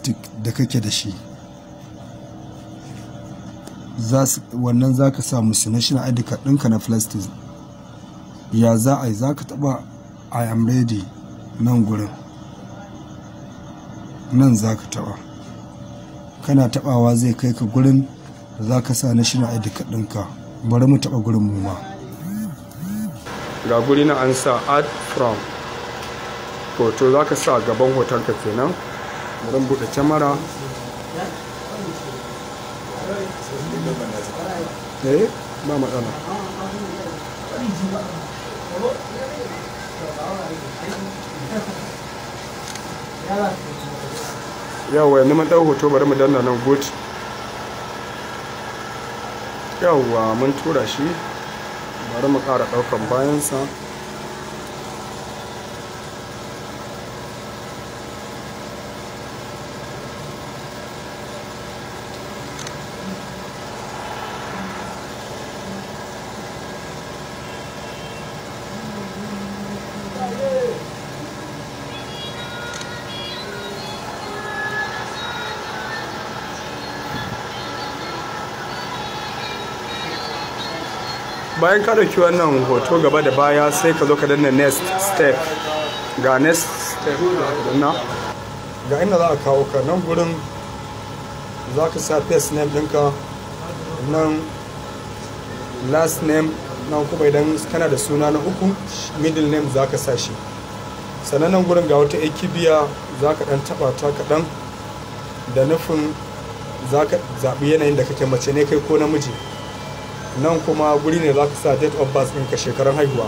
Plastic da kake da shi, wannan za ka sa musu national ID card ɗinka na plastic. Ya za a yi? Za ka taɓa "I am ready" nan gurin. Nan za ka taɓa. Kana taɓawa, zai kai ka gurin da za ka sa national ID card ɗinka. Bari mu taɓa gurin mu ma. Ga guri na an sa "Add front photo". Za ka sa gaban hotonka kenan. Bari buɗe kyamara. Eh, ba matsala. Yawwa, yanzu mun ɗau hoto. Bari mu danna nan, "Good". Yawwa, mun tura shi. Bari mu ƙara ɗaukan bayansa. Bayan ka ɗauki wannan hoto gaba da baya, sai ka zo ka danna "Next step". Ga "Next step" da aka danna. Ga inda za a kawo ka. Nan gurin za ka sa first name ɗinka, nan last name, nan kuma idan kana da suna na uku, middle name, za ka sa shi. Sannan nan gurin ga wata kibiya, za ka ɗan taɓa ta kaɗan da nufin za ka zaɓi yanayin da kake, mace ne kai ko namiji. Nan kuma guri ne za ka sa date of birth ɗinka, shekarun haihuwa.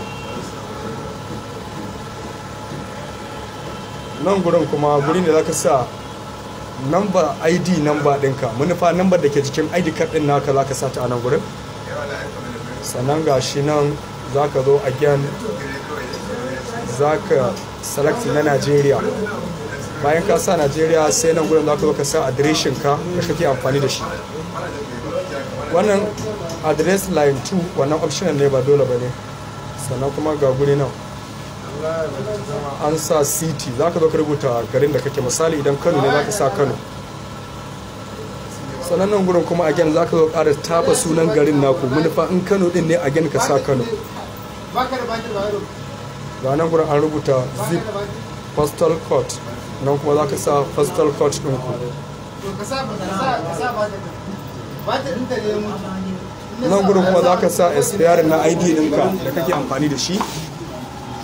Nan gurin kuma guri ne za ka sa number ID number ɗinka, manufa number da ke jikin ID card ɗin naka, za ka sa ta a nan gurin. Sannan ga shi nan, za ka zo again, za ka select na Nigeria. Bayan ka sa Nigeria, sai nan gurin za ka zo ka sa adireshin ka da kake amfani da shi. Wannan address line 2, wannan optional ne, ba dole ba ne. Sannan kuma ga guri nan an sa city, za ka zo ka rubuta garin da kake. Misali, idan Kano ne, za ka sa Kano. Sannan nan gurin kuma again za ka zo ƙara tafa sunan garin naku, manufa in Kano din ne, again ka sa Kano. Ga nan gurin an rubuta zip postal code, nan kuma za ka sa postal code ɗinku. Nan gurin kuma za ka sa expiring na ID ɗinka da kake amfani da shi,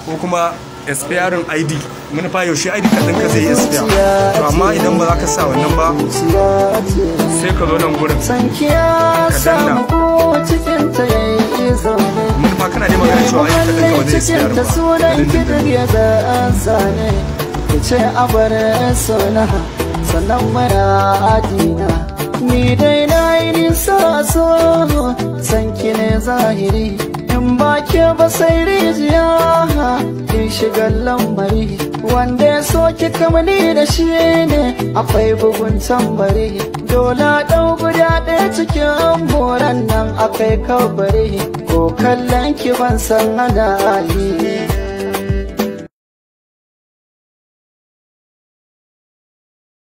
ko kuma expiring ID, manufa yaushe ID card ɗinka zai yi expire. To, amma idan ba za ka sa wannan ba, sai ka zo nan gurin ka danna, manufa kana dai magana cewa ID card ɗinka ba zai expire ba na dindindin. Ce a bar sona, sannan muradina ni dai na yi nisa, so sanki ne zahiri, in ba ke ba sai rijiya in shiga lambari. Wanda ya so ki kamani da shi ne akwai bugun tambari, dole a ɗau guda ɗaya cikin boran nan akai kabari, ko kallon ki ban san ana yi.